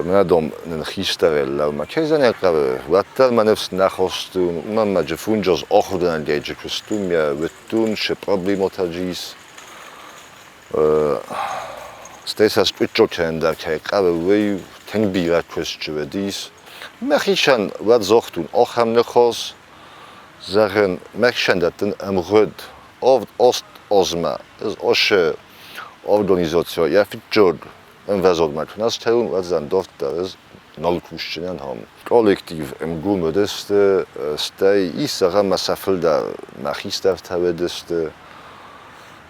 мӕнӕ дам нын хистӕрӕй лӕумӕ кӕй зӕнӕ хъӕуы, уӕддӕр мӕ ныфс нӕ хастон, уымӕн ӕмӕ джы фунджос ахуыргӕнӕгӕй джы куыстон, йӕ уыдтон, цы проблемӕтӕ джы ис. Стӕй сӕ скъуыддзаг кӕнын дӕр кӕй хъӕуы, уый тынг бирӕ куыст уыдис. Мӕхицӕн уӕд загътон ахӕм ныхас, зӕгъын, мӕхицӕн дӕттын ӕмгъуыд 7-8 азмӕ. Ӕз ацы организацийӕ йӕ фыццаг ӕмвӕзадмӕ куы нӕ ссӕуон, уӕд дзы дарддӕр ӕз нал кусдзынӕн ам. Коллектив ӕмгом уыдысты, стӕй ис, зӕгъӕм, мӕ сӕ фылдӕр мӕ хистӕртӕ уыдысты.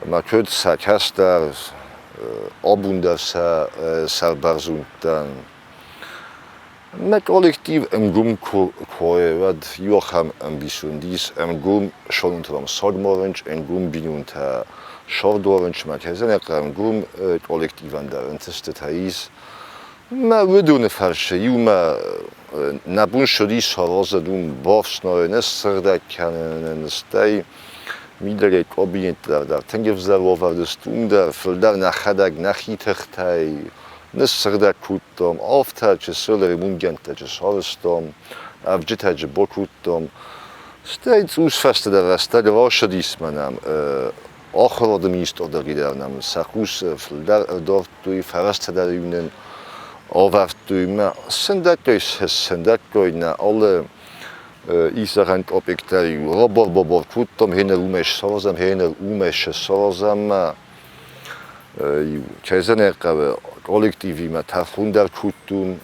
Ӕма кӕд сӕ кӕстӕр абон дӕр сӕ сӕрбӕрзонд дӕн. Мӕ коллектив ӕнгом ку уӕд иу ахӕм ӕмбисонд ис, ӕнгом сонунтӕ сагмарынч, ӕнгом бийнонтӕ сӕрдуарынч, ма кӕдзӕнӕ ӕнгом коллективӕн дӕр ӕнтӕститӕ ис. Мӕ уыдоны фӕрцы иумӕ нӕ бон цыдис саразын уым бафснайын, ссыгъдӕг кӕнын, стӕй. Мидӕгӕй кабинеттӕ дӕр тынг ӕвзӕр уавӕры сты, уым дӕр фылдӕр нӕхӕдӕг нӕхи тыхтӕй ныссыгъдӕг кодтам, афтӕ чысыл ремонтгӕндтӕ сарӕзтам, ӕвджытӕ бакодтам. Стӕй цъус фӕстӕдӕр рӕстӕг рацыдис мӕнӕн ахуырады министр дӕр нӕм сӕ хъус фылдӕр ӕрдардтой, фӕрӕзтӕ дӕр-иу нын авӕрдтой. Мӕ сындӕггай сындӕггай нӕ алы исӕгӕн къопектӕ-иу рабар-бабар кодтам, гъеныр уымӕй саразӕм, гъеныр уымӕй саразӕм. Кӕй зӕгъын ӕй хъӕуы, коллективимӕ тӕрхон дӕр кодтон,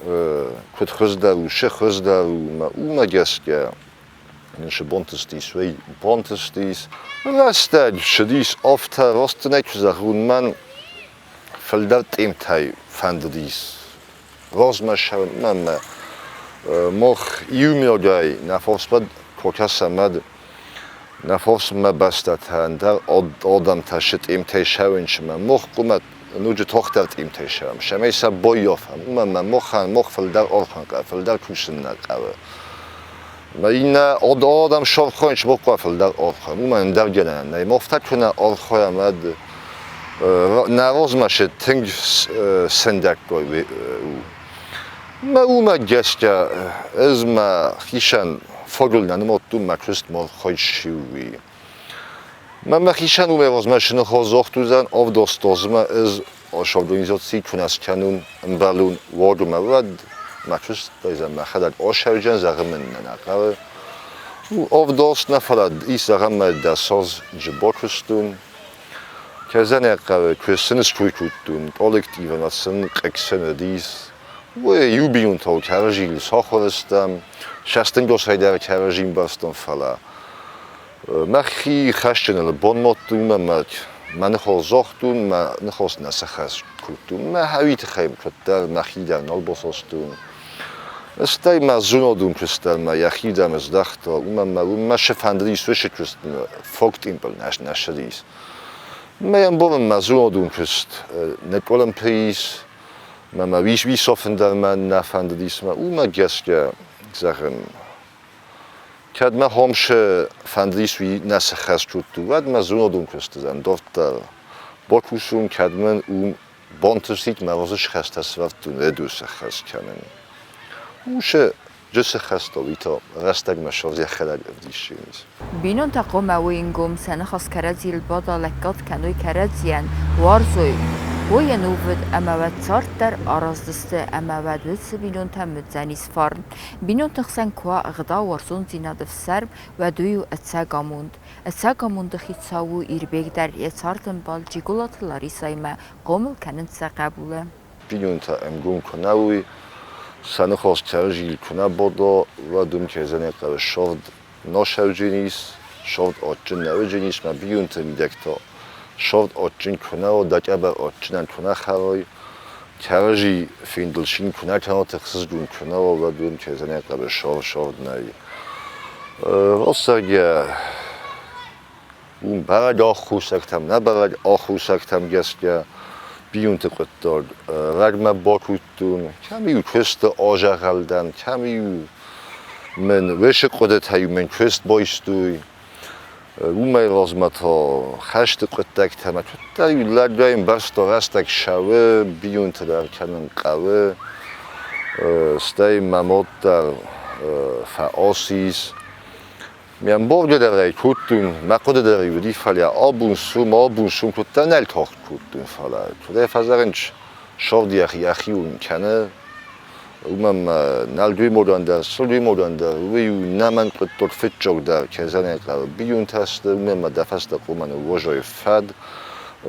куыд хуыздӕр у, цы хуыздӕр у, уымӕ гӕсгӕ цы бантыстис, уый бантыстис. Рӕстӕг цыдис афтӕ, раст дын ӕй куы зӕгъон, мӕн фылдӕр тъемтӕй фӕндыдис размӕ цӕуын ӕмӕ мах иумиагӕй нӕ фарсмӕ куы кӕсӕм, уӕд нӕ фарсмӕ бӕстӕтӕ ӕндӕр адӕмтӕ сты тъемтӕй цӕуынц ӕмӕ мах хъуамӕ ноджы тагъддӕр тъемтӕй цӕуӕм, цӕмӕй сӕ баййафӕм, уымӕн ӕмӕ махӕн мах фылдӕр архайын хъӕуы, фылдӕр кусын нӕ хъӕуы. Ӕмӕ иннӕ адӕм сархайынц, мах хъуамӕ фылдӕр архайӕм, уымӕн ӕндӕр гӕнӕн нӕй. Мах та куы нӕ архайӕм, уӕд нӕ размӕ цы тынг сындӕггай у. Мӕ уымӕ гӕсгӕ ӕз мӕ хицӕн фагыл нӕ нымадтон мӕ куыст мӕ хайсиуи. Мӕ мӕхицӕн уымӕй размӕ сыныхос загъд уыдзӕн 70 азмӕ ӕз организаци куы нӕ скӕнон ӕмбӕлон уагмӕ, уӕд мӕ куыст мӕхӕдӕг асӕрджӕн зӕгъын мын нӕ хъӕуы. 70 нӕ, фӕлӕ ис зӕгъӕн мӕ 10 азы бакуыстон. Кӕй хъӕуы, куы сын ской кодтон, коллективӕн сын къӕксӕн уыдис. Уый иу бинонтау кӕрӕдзийыл сахуыр стӕм, сӕстӕнгасӕй дӕр кӕрӕдзи ӕмбӕрстам, фӕлӕ мӕхи хӕсджыныл бонмӕ мӕ мӕ ныхас загътон, мӕ ныхас нӕ сӕххӕст кодтон. Мӕ хӕуи тыххӕй куыддӕр мӕхи дӕр нал басастон. Стӕй мӕ зонадон куыст дӕр мӕ йӕхирдӕм здӕхта, уымӕн мӕ уым мӕ цы фӕндыдис, уыцы куыст фоктъимпыл нӕ ссыдис. Мӕ ӕмбарын мӕ зонадон куыст нӕ къуылымпы ис, мӕ мӕ уисофын дӕр мӕ нӕ фӕндыдис, мӕ уымӕ гӕсгӕ, зӕгъын, кӕд мӕ хомсы фӕндыдис, уый нӕ сӕххӕст кодтой, уӕд мӕ зонадон куысты дарддӕр бакусон, кӕд мын уым бантыстид мӕ разы схӕстӕ сӕвӕрдтон рӕдуы сӕххӕст кӕнын. Уыцы джысы хӕстӕ уый та рӕстӕгмӕ сӕвзӕрхӕлӕг ӕвдисынц. Бинонтӕ хъуамӕ уой ӕнгом, сӕ ныхас кӕрӕдзийыл бада, лӕггад кӕной кӕрӕдзийӕн, уарзой, уой ӕнувыд ӕмӕ уӕд цард дӕр араздзысты ӕмӕ уӕд уыцы бинонтӕм уыдзӕнис фарн. Бинонты хсӕн куы уа ӕгъдау, уарзондзинады ӕфсарм, уӕд уый у ӕцӕг амонд. Ӕцӕг амонды хицау у Ирбег дӕр йӕ цардӕмбал Джиголаты Ларисӕимӕ хъомыл кӕнынц сӕ хъӕбулы. Бинонтӕ ӕнгом куы нӕ уой, сӕ ныхас кӕрӕдзийыл куы нӕ бада, уӕд уым кӕй хъӕуы сыгъд носӕвджын ис, сыгъд адджын нӕуджын ис, мӕ бинонты мидӕг та сыгъд адджын куы нӕ уа, дӕ къӕбӕр адджынӕн куы нӕ хӕрай, кӕрӕдзи фендыл цин куы нӕ кӕнат, ӕхсызгон куы нӕ уа, уӕд уым кӕй хъӕуы сыгъд нӕй. Рӕстӕгӕ уым бӕрӕг аххосӕгтӕм, нӕ бӕрӕг аххосӕгтӕм гӕсгӕ бинонты хъуыддаг рагмӕ бакодтон, кӕм-иу куысты азӕгъӕл дӕн, кӕм-иу мын уыцы хъуыдытӕ-иу мын куыст байстой. Уымӕй размӕ та хӕсты хъуыддӕгтӕ мӕ куыддӕр-иу лӕггай ӕмбӕрста, рӕстӕг цӕуы, бинонты дӕр кӕнын хъӕуы. Стӕй мӕ мад дӕр фӕасис. Ме мборгӕ дӕр ӕй кодтон, мӕ хъуыды дӕр ӕй уыди, фӕлӕ абон сум, абон сум куыддӕр нал тагъд кодтон, фӕлӕ куыдӕй фӕзӕгъынц, сӕрд йӕхи йӕхиуыл кӕны, уымӕн ӕмӕ нӕлгоймагӕн дӕр, сылгоймагӕн дӕр уый у ӕнӕмӕнг хъуыддаг фыццагдӕр, кӕй зӕгъын ӕй хъӕуы, бинонтӕ сты, уымӕн ӕмӕ дӕ фӕстӕ хъуамӕ ныууадзой фӕд,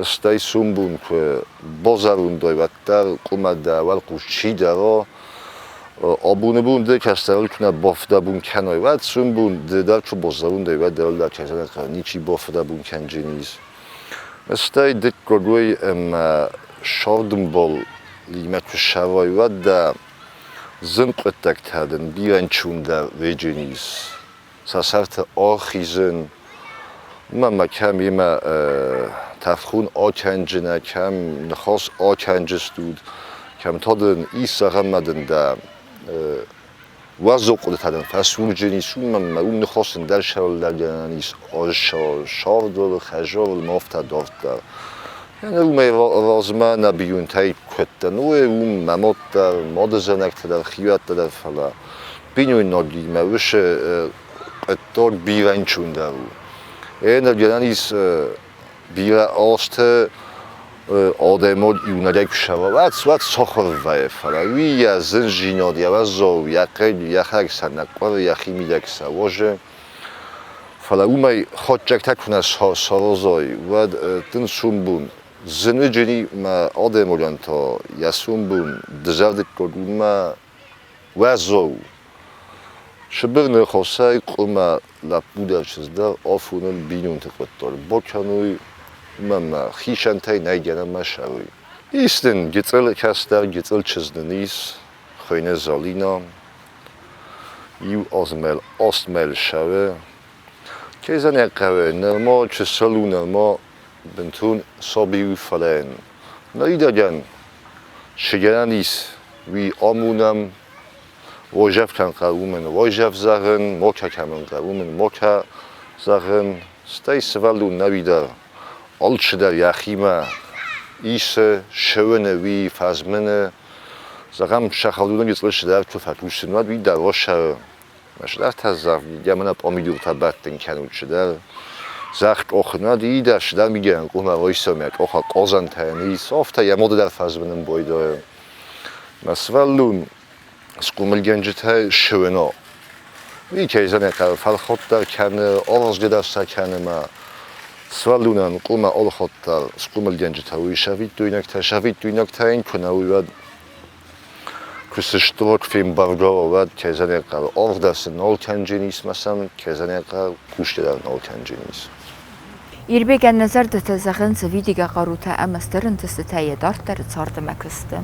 стӕй сомбон куы базӕронд уай, уӕддӕр хъуамӕ дӕ уӕлхъус чи дара, абоны бон ды кӕстӕрыл куы нӕ бафыдӕбон кӕной, уӕд сомбон ды дӕр куы базӕронд уай, уӕд дӕр кӕй зӕгъын ӕй хъӕуы, ничи бафыдӕбон кӕнджынис. Стӕй дыккаг уый, ӕмӕ сӕрдымбал лимӕ куы ссарай, уӕд дӕ зын хъуыддӕгтӕ дын бирӕ ӕнцондӕр вӕййы ис. Сӕ сӕрты ахизын, уымӕн ӕмӕ кӕм имӕ тӕрхон акӕнджынӕ, кӕм ныхас акӕнджыстут, кӕм та дын ис зӕгъӕн ӕмӕ дын дӕ Уӕззау хъуыдытӕ дын фӕсурджын ис, уымӕн ӕмӕ уым ныхас ӕндӕр сӕрыллӕггӕнӕн ис сӕрдыл, хӕзорыл ма афтӕ дарддӕр. Ӕнӕ уымӕй размӕ нӕ бинонтӕй куыдтӕн, уый уым мӕ мад дӕр, мадызӕнӕгтӕ дӕр, хиуӕттӕ дӕр, фӕлӕ бинойнагимӕ уыцы хъуыддаг бирӕ ӕнцондӕр у. Ӕнӕ гӕнӕн ис бирӕ азты адӕймаг иунӕгӕй куы сӕвӕра, уӕд сахуыр вӕййы, фӕлӕ уый йӕ зындзинад, йӕ уӕззау, йӕ хъыг, йӕхӕдӕг сӕ нӕ къуыры, йӕхимидӕг сӕ уозы. Фӕлӕ уымӕй хатдзӕгтӕ куы нӕ саразай, уӕд дын сомбон зыныджыни мӕ адӕймагӕн та йӕ сомбон дызӕрдыггаг у мӕ уӕззау у. Сыбыр ныхосӕй къуымӕ лӕппу дӕр чызг дӕр афоныл бинонты хъуыддаг бакӕной, уымӕн ӕмӕ хицӕнтӕй нӕй гӕнӕн мӕ сӕрой. Ис дын гыццыл кӕстӕр, гыццыл чызг дын ис, хуыйны Зӕлинӕ. Иу азмӕл астмӕл сӕры. Кӕй зӕгъын хъӕуы, нырма чысыл у, нырма бынтон саби у, фӕлӕ йын ныридӕгӕн цы гӕнӕн ис, уый амонӕм. Уайдзӕфтӕн хъӕуы уайдзӕф зӕгъын, мотӕ кӕмӕн хъӕуы, мотӕ зӕгъын, стӕй сывӕллон нӕуи дӕр алчидӕр йӕхимӕ исы, сӕуыны, уый фӕзмыны. Зӕгъӕм, сӕхӕдуны гыццыл цыдӕр куы фӕкусын, уӕд уый дӕр осӕры. Цыдӕртӕ зӕгъ, йӕ пъамидуртӕ бӕттын кӕнут цыдӕр. Зӕхх къохы нӕ дидӕ, цыдӕр мигӕнӕн къухмӕ райсом йӕ къохы къозӕнтӕ йын ис, афтӕ йӕ моды дӕр фӕзмынын байдайы. Мӕ сывӕллон схъомылгӕнджытӕ сывӕно. Уый кӕй зӕгъын хъӕуы, фӕлхатдӕр кӕны, аразгӕ дӕр сӕ кӕны мӕ сывӕллонӕн къуымӕ алхатдӕр схъомылгӕнджытӕ уый сӕвиттойнӕгтӕ, сӕвиттойнӕгтӕ йын куы нӕ уой, уӕд куы сыстырок фембаргӕ уа, уӕд кӕй зӕгъын хъӕуы, аргъ дӕр сын нал кӕнджын ис мӕ сӕм, кӕй зӕгъын хъӕуы, кусгӕ дӕр нал кӕнджын ис. Ирбегӕн нӕ зӕрдӕтӕ зӕгъынц видигӕ хъарутӕ ӕмӕ стыр ӕнтыстытӕ йӕ дарддӕры царды мӕ куысты.